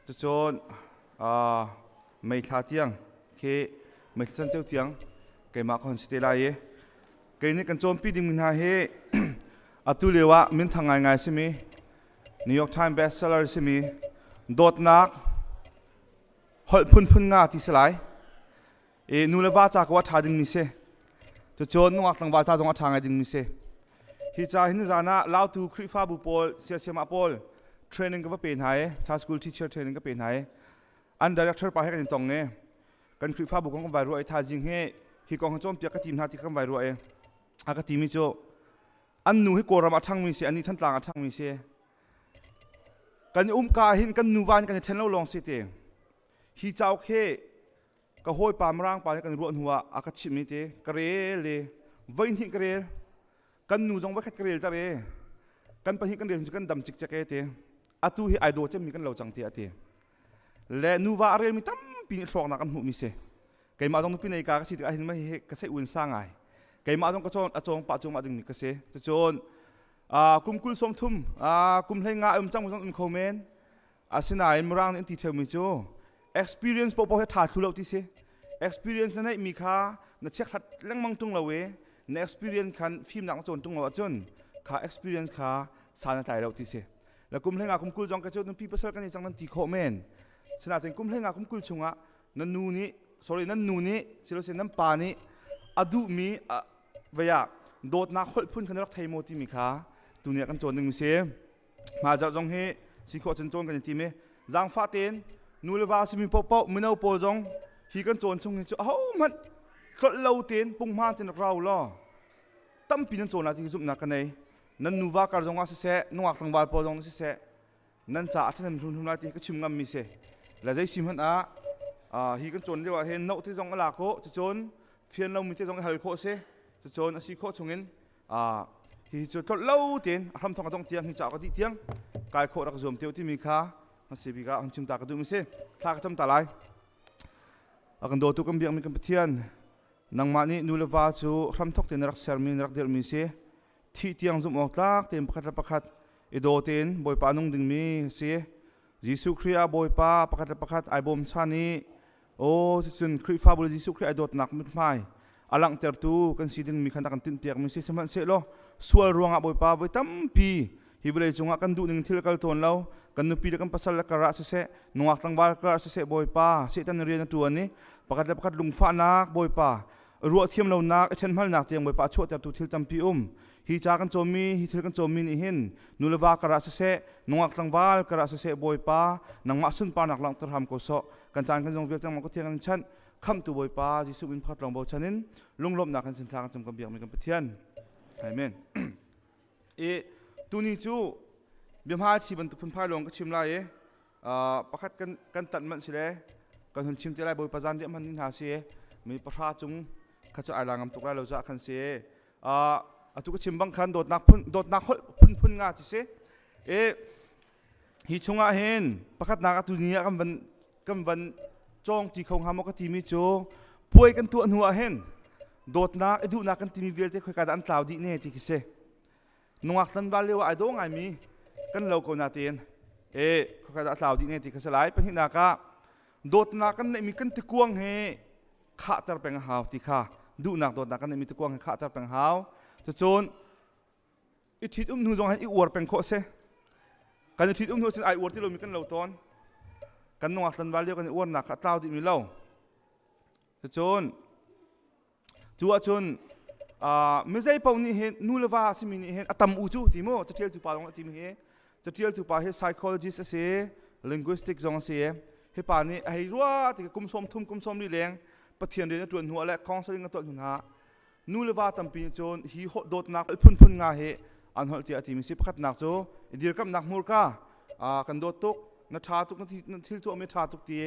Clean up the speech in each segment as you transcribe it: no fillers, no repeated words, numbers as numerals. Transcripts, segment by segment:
Cucun May thla tiang khi May thla ceu tiang keimah ka hon si te lai i kei nih kan cawnpi dingmi hna hi atu lio ah minthang ngaingai simi New York Times bestseller simi dawtnak holh phunphun nga ti si lai. I nu le va ca ko a ṭha dingmi si. Cucun nungak tlangval ca zong a ṭha ngai dingmi si. Hi ca hin zan ah Lautu Khrihfabu pawl siasiamah pawl training ka va pe hna i Thai school teacher training ka pe hna i an director pa he kan i tong i kan Khrihfabu kong kan vai ruah i thaizing hi hi kong hi cawnpiak ka tim hna ti kan vai ruah i a ka timi cu an nu hi Kawlram ah ṭhangmi si annih Thantlang ah ṭhangmi si kan i umka hin kan nuva in kan i ṭhen lo lawng si ti hi cauk hi ka hawipa Mirang pa nih kan ruah hnu ah a ka chimh te ka rel i voihnih ka rel kan nu zong voikhat ka rel tar i kan pahnih kan rel cu kan dam cikcek e te atu hi ai daw cemmi kan lo cang te ati le nuva a relmi tampi nih hluaknak an hmuhmi si keimah zong nupi nei ka ka si tikah hin hi ka sei un sa ngai keimah zong ka cawn a cawng pah cungmah dingmi ka si cucun kum kul sawm thum kum hlei nga um cang zong um kho men Asinain Mirang nih an ti theumi cu experience paohpaoh hi ṭha thlu lo ti si. Experience na neihmi kha na chekhlat lengmang ṭung lo i na experience khan fimnak na cawn ṭung lo ahcun kha experience kha san a tlai lo ti si. Le kum hlei nga kum 20 zong ka cu nupi pasal kan i cang nan ti khawh men. Sinain kum hlei nga kum 20 chungah nan nu nih sorry nan nu nih silose nan pa nih a duhmi vei ah dawtnak holh phun kha na rak thei maw timi kha tuni ah kan cawn ding si. Hmaizarh zong hi si khawh cun cawn kan i tim i zaangfah tein nu le va simi paohpaoh mino pawl zong hi kan cawn chung hi cu ahohmanh tlolh lo tein punghman tein rak rau law tampi nan cawn lai ti zumhnak ka nei. Nan nuva kar zong ah siseh, nungak tlangval pawl zong siseh, nan caah a ṭhahnem hrimhrim lai ti ka chim ngammi si. Le zei si hmanh ah hi kan cawn lio ah hin note zong a lak khawh, cucun fian lomi te zong i hal khawh a si. Cucun a si khawh chungin hi cu tlolh lo tein a hramthawk a dongh tiang hi ca ka dih tiang kai khawh rak zuam teo timi kha hmasa bik ah hun chim ta ka duh mi si thla ka cam ta lai a kan dawtu kan biakmi kan Pathian nangmah nih nu le va cu hramthawk tein na rak sermi na rak dirhmi si thih tiang zumh awk tlak tein pakhat le pakhat i daw tein Bawipa nung dingmi si Jesuh Khrih ah Bawipa pakhat le pakhat ai bawm chan i Aw cucun Khrihfabu le Jesuh Khrih ai dawtnak mithmai a langhtertu kan si dingmi khan a kan tinhpiakmi si sihmanhsehlaw sual ruangah Bawipa voi tampi hi vawlei cungah kan duhning thil kal tawn lo kan nupi le kan pasal le kar ah siseh nungak tlangval kar ah siseh Bawipa Satan rian a ṭuan i pakhat le pakhat lungfahnak Bawipa ruah thiam lonak i ṭhenhmalnak tiang Bawipa a chuahtertu thil tampi um hi ca kan cawmmi hi thil kan cawmmi nih hin nu le va kar ah siseh nungak tlangval kar ah siseh Bawipa nangmah sunparnak langhter hram ko sawh kan caan kan zong vialte nangmah ka thiang kan chanh khamhtu Bawipa Jesuh min pakhat lawng bochan in lunglawmhnak kan sin thla kan cam kan biakmi kan Pathian amen i tuni cu biahma thi bantuk phunphai lawng ka chim lai i pakhat kan kan tanh manh si le kan hun chim te lai Bawipa zan riah hman ni hna si mi pahra cung kha cu ai la ngam tuk lai lo za khan si atu ka chim bang khan dawtnak phun dawtnak holh phun phun nga ti si e hi chungah hin pakhatnak atu ni ah kan van kan van cawng ti kho hnga maw ka timi cu puai kan tuah hnu ah hin dawtnak i duhnak kan timi vialte khoika dah an tlau dih ne ti khi si nungak tlanval lio ah ai daw ngaimi kan lo ko na tein e khoika dah tlau dih ne ti kha si lai pahnihnak ah dawtnak kan neihmi kan tikuang he khahter peng a hau ti kha duhnak dawtnak kan neihmi tikuang he khahter peng hau cucun i ṭhit um hnu zong hin i uar peng khawh si kan i ṭhit um hnu cun ai uar ti lomi kan lo tawn kan nungak tlanval lio kan i uarnak kha a tlau dihmi lo cucun cu ahcun mizei paoh nih hin nu le va a simi nih hin a tam u cu ti mu caṭialtu pa zong a timi hi caṭialtu pa hi psychologist a si linguistic zong a si hi pa nih a hei ruah ti kum sawm thum kum sawm li leng Pathian rian a ṭuan hnu ah le counseling a tuah hnu hna nu le va tampi nih cun hi dawtnak phunphun nga hi an holh tiah a timi si pakhatnak cu dirkamhnak hmurka kan dawt tuk na ṭha tuk na thil tuahmi ṭha tuk ti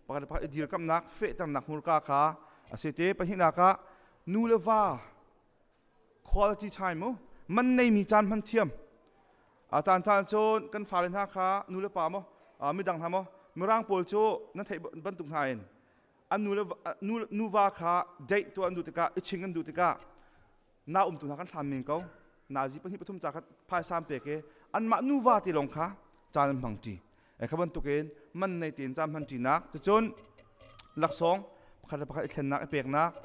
pakhat le pakhat i dirkamhnak fehternak hmurka kha a si te pahnihnak ah nu le va quality time mu man neimi caan hman thiam a caan caan cun kan fale hna kha nu le pa maw midang hna maw mirang pawl cu nan theih bantuk hna in an nu le nuva kha date tuah an duh tikah i ching an duh tikah na umtu hna kan hlam men ko nazi pahnih pathum ca kha phaisa an pek i anmah nuva te lawng kha caan an hmang ṭi. Kha bantukin man nei tein caan hman ṭinak cucun laksawng pakhat le pakhat i thlennak i peknak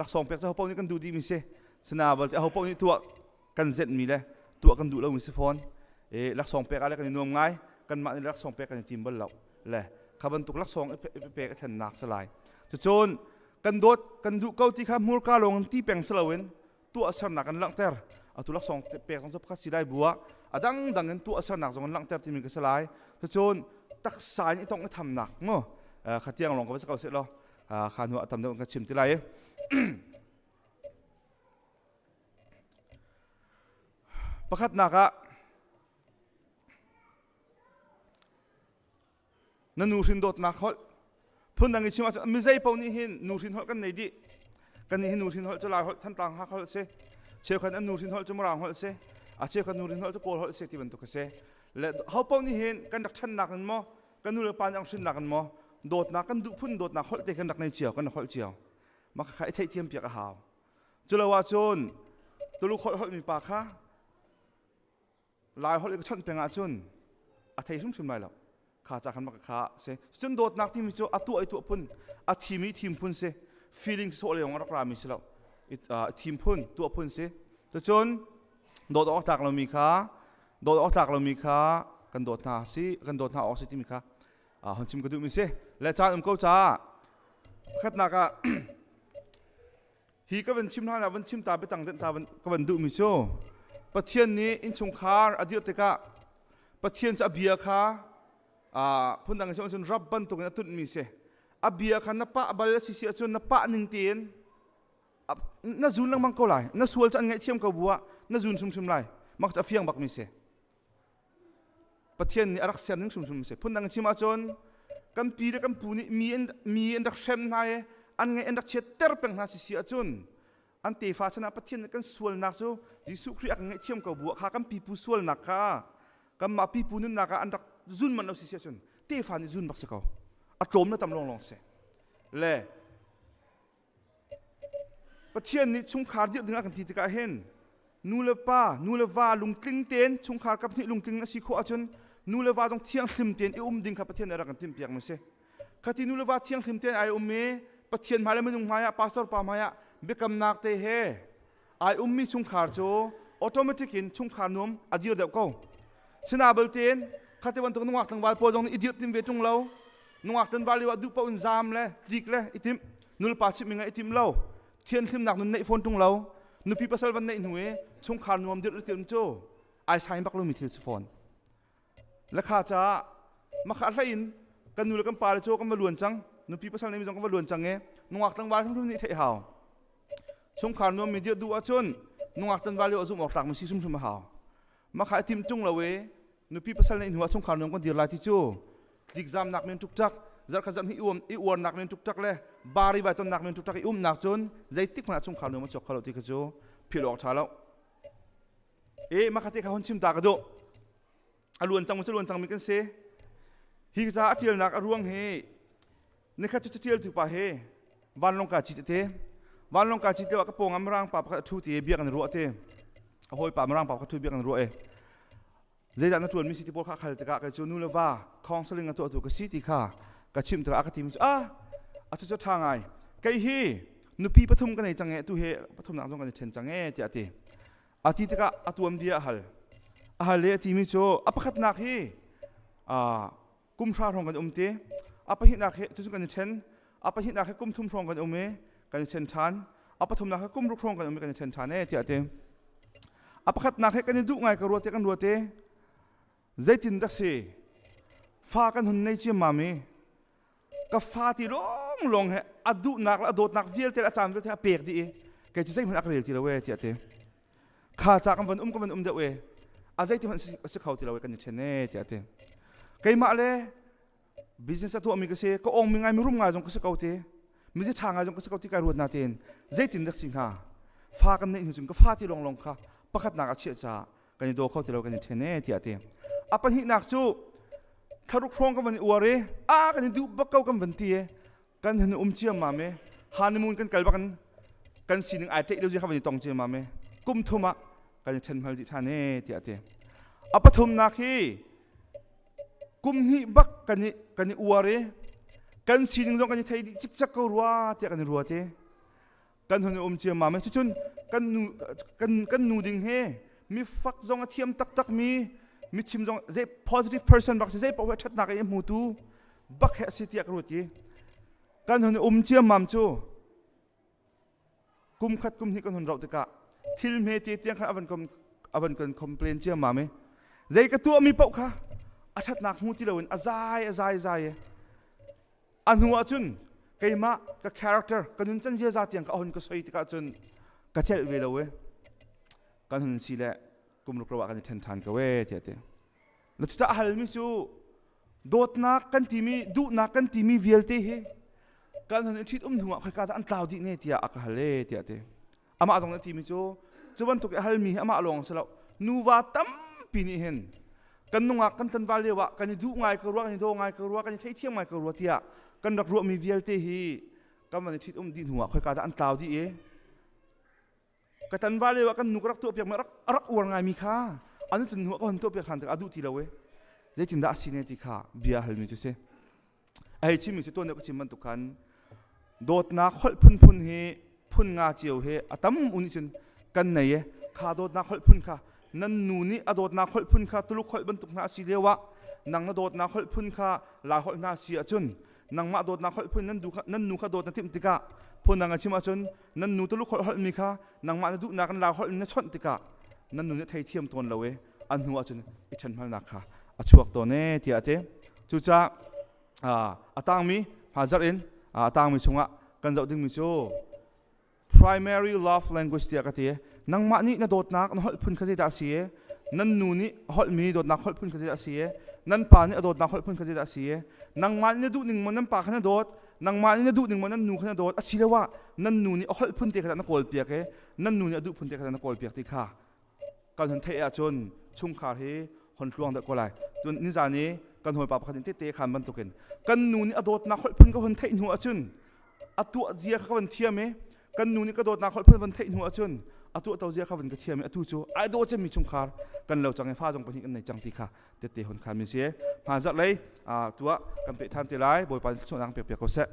laksawng pek cu hopaoh nih kan duh dihmi si. Sina balte ahopaoh nih tuah kan zenhmi le tuah kan duh lomi si fawn. E laksawng pek ah le kan i nuam ngai. Kanmah nih laksawng pek kan i tim bal lo. Le kha bantuk laksawng i pek i thlennak si lai. Cucun kan dawt kan duh ko ti kha hmurka lawng in ti peng si loin tuahsernak kan langhter. Atu laksawng pek zong cu pakhat si lai bu ah a dangdang in tuahsernak zong an langhter timi ka si lai. Cucun taksa in i tongh i thamnak ngo kha tiang lawng ka va si ko seh law kha hnu ah tam deuh in ka chim ti lai. Pakhatnak ah na nuhrin dawtnak holh phundang i chim ahcun mizei paoh nih hin nuhrin holh kan nei dih. Kan nih hin nuhrin holh cu Lai holh Thantlang Hakha holh si. Cheukhat an nuhrin holh cu Mirang holh si. A cheukhat nuhrin holh cu Kawl holh si ti bantuk a si. Le ho paoh nih hin kan rak ṭhannak in maw kan nu le pa nih an hrinnak in maw dawtnak kan duh phun dawtnak holh te kan rak nei cio kan rak holh cio. Mah kha i theihthiam piak a hau. Culo ahcun Tuluk holh holhmi pa kha Lai holh i ka chawnh peng ahcun a thei hrimhrim lai lo. Kha ca khan maka kha si. Cun dawtnak timi cu a tuah i tuah phun, a thim i thim phun si. Feeling sawh leng a rak rami si lo. Thim phun, tuah phun si. Cucun dawt awk tlak lomi kha dawt awk tlak lomi kha kan dawt hna si, kan dawt hna awk si timi kha hon chim ka duhmi si. Le caan um ko caah pakhatnak ah hi ka van chim hlan ah van chim ta biatang denh ta ka van duhmi cu Pathian nih innchungkhar a dirh tikah Pathian cu a bia kha phundang in cun rap bantukin a tunhmi si. A bia kha na pah bal a si si ahcun na pah ning tein na zun lengmang ko lai. Na sual cu an ngaihthiam ko bu ah na zun hrimhrim lai. Mak cu a fiang bakmi si. Pathian nih a rak ser ning hrimhrim a si. Phundang in chim ahcun kan pi le kan pu nih mi an mi an rak hrem hna i an ngaih an rak chiatter peng hna si si ahcun an tefa chan ah Pathian nih kan sualnak cu Jesuh Khrih a kan ngaihthiam ko bu ah kha kan pipu sualnak kha kanmah pipu nunnak ah an rak zun manh lo si si ahcun tefa nih zun bak si ko. A tlawm le tam lawnglawng si. Le Pathian nih chungkhar dirh ding a kan ti tikah hin nu le pa, nu le va lungtling tein chungkhar kaphnih lungtling a si khawh ahcun nu le va zong thianghlim tein i um ding kha Pathian nih a rak kan timhpiak mi si. Khati nu le va thianghlim tein ai um i Pathian hmai le minung hmai ah pastor pa hmai ah biakamnak te he ai ummi chungkhar cu automatic in chungkhar nuam a dir deuh ko. Sina belte khate bantuk nungak tlangval pawl zong nih i dirh tim ve ṭung lo. Nungak tlangval lio ah duh paoh in zaam le tlik le i timh nulpa chimh mi ngaih i tim lo. Thianhlimnak nun neih fawn ṭung lo. Nupi pasal van neih hnu i chungkhar nuam dirh le tim cu ai sain bak lomi thil si fawn. Lekha caah makha hlei in kan nu le kan pa le cu kan va luan cang. Nupi pasal neimi zong kan va luan cang i nungak tlangval hrimhrim nih theih hau. Chungkhar nuammi dirh duh ahcun nungak tlangval lio a zumh awk tlakmi si hrimhrim a hau. Makha i tim ṭung lo i nupi pasal neih hnu ah chungkhar nuam kan dir lai ti cu tlikzamnak men ṭukṭak, zarhkhat zarh hnih i uarnak men ṭukṭak le bari vai tonnak men ṭukṭak i umnak cun zeitik hmanh ah chungkhar nuam a chuak kho lo ti kha cu philh awk ṭha lo. E makha te kha hun chim ta ka duh. A luan cang cu luan cangmi kan si. Hi ca a ṭialnak a ruang hi nikhat cu catialtu pa he vanlawng kaa cit te. Vanlawng kaa cit lio ah ka pawng ah Mirang pa pakhat a ṭhu ti i bia kan ruah te. A hawipa Mirang pa pakhat ṭhu bia kan ruah i zeidah na ṭuanmi si ti pawl kha a khal tikah kei cu nu le va counseling a tuahtu ka si ti kha ka chimh tikah a ka timi cu ah a cu cu ṭha ngai kei hi nupi pathum ka nei cang e tu hi pathumnak zong kan i ṭhen cang e tiah a ti a ti tikah a tuan bia a hal a hal i a timi cu a pakhatnak hi kum hra hrawng kan um ti a pahnihnak hi cucu kan i ṭhen a pahnihnak hi kum thum hrawng kan um i kan i ṭhen ṭhan a pathumnak hi kum ruk hrawng kan um i kan i ṭhen ṭhan e tiah a ti a pakhatnak hi kan i duh ngai ka ruat kan ruat i zeitin dak si fa kan hun nei ciammam i ka fa ti lawng lawng he a duhnak le a dawtnak vialte le a caan vialte a pek dih i kei cu zeihmanh a ka rel ti lo e tiah a ti kha ca kan van um kan van um deuh e a zeiti hmanh si kho ti lo e kan i ṭhen e tiah a ti keimah le business a tuahmi ka si ka ongmi ngai mirum ngai zong ka si ko ti mizi ṭha ngai zong ka si ko ti kai ruat na tein zeitin dak si hnga fa kan neih hnu cun ka fa ti lawng lawng kha pakhatnak a chiah caah kan i daw kho ti lo kan i ṭhen e tiah a ti a pahnihnak cu thlaruk hrawng kan van i uar i a kan i duh bak ko kan van ti i kan hun um ciammam i honeymoon kan kal bak in kan sining ai tleih lo zia kha van i tong ciammam i kum thum ah kan i ṭhen hmal dih ṭhan e tiah a ti a pathumnak hi. Kum hnih bak kan i uar i kan sining zong kan i thei dih cikcek ko rua tiah kan i ruat i kan hun i um ciammam i cucun kan nu kan kan nu ding he mi fak zong a thiam taktak mi mi chim zong zei positive person bak si zei paoh he ṭhatnak i hmutu bak he a si tiah ka ruat i kan hun i um ciammam cu kum khat kum hnih kan hun rauh tikah thil hme te tiang khan avan kom avan kan complain ciammam i zei ka tuah mi paoh kha a ṭhatnak hmu ti loin a zai a zai zai i a hnu ah cun keimah ka character ka nun can ziaza tiang ka hon ka soi tikah cun ka celh ve lo e kan hun si le kum ruk ah kan i then than ko e tiah ti na cuta a halmi cu dawtnak kan timi duhnak kan timi vialte hi kan hun i ṭhit um hnu ah khoika dah an tlau dih ne tiah a ka hal e tiah ti amah zong nih timi cu cu bantuk i halmi hi amah lawng si lo nuva tampi nih hin kan nungak kan tanval lio ah kan i duh ngai ko rua kan i daw ngai ko rua kan i theithiam ngai ko rua tiah kan rak ruahmi vialte hi kan van i ṭhit um dih hnu ah khoika dah an tlau dih i ka tanval lio ah kan nu ka rak tuah piak mi rak rak uar ngai mi kha anu tun hnu ah ka hon tuah piak hlan tik a duh ti lo e zeitindah a si ne ti kha bia halmi cu si A hei chimmi cu tuan deuh ka chim bantuk khan dawtnak holh phunphun hi phun nga cio he a tam u nih cun kan nei e kha dawtnak holh phun kha nan nu nih a dawtnak holh phun kha Tuluk holh bantuk hna a si lio ah nang na dawtnak holh phun kha Lai holh hna si ahcun nangmah dawtnak holh phun nan, du kha, nan nu kha dawt na timh tikah phun dang a chim ahcun nan nu Tuluk holh holhmi kha nangmah na duhnak in Lai holh in na chawnh tikah nan nu nih theithiam tawn lo e an hnu ahcun i ṭhenhmalnak kha a chuak tawn e tiah a ti. Cucaah a tangmi hmazarh in a tangmi chungah kan zoh dingmi cu primary love language tiah ka ti. Nangmah nih na dawtnak na holh phun kha zeidah a si i nan nu nih a holhmi dawtnak holh phun kha zeidah a si i nan pa nih a dawtnak holh phun kha zeidah a si i nangmah nih na duh ning maw nan pa kha na dawt nangmah nih na duh ning maw nan nu kha na dawt asiloah nan nu nih a holh phun te kha na kawl piak i nan nu nih a duh phun te kha na kawl piak ti kha kan hun theih ahcun chungkhar hi hon tluang deuh ko lai. Tun nizan i kan hawipa pakhat in tete khan bantukin kan nu nih a dawtnak holh phun ka hun theih hnu ahcun a tuah zia kha ka van thiam i kan nu nih ka dawtnak holh phun van theih hnu ahcun a tuah to zia kha van ka thiam i atu cu ai daw cemmi chungkhar kan lo cang i fa zong pahnih kan nei cang ti kha tete hun khan mi si. Hmanzarh lei tuah kan peh than te lai. Bawipa nih thluachuahnak pek piak ko seh.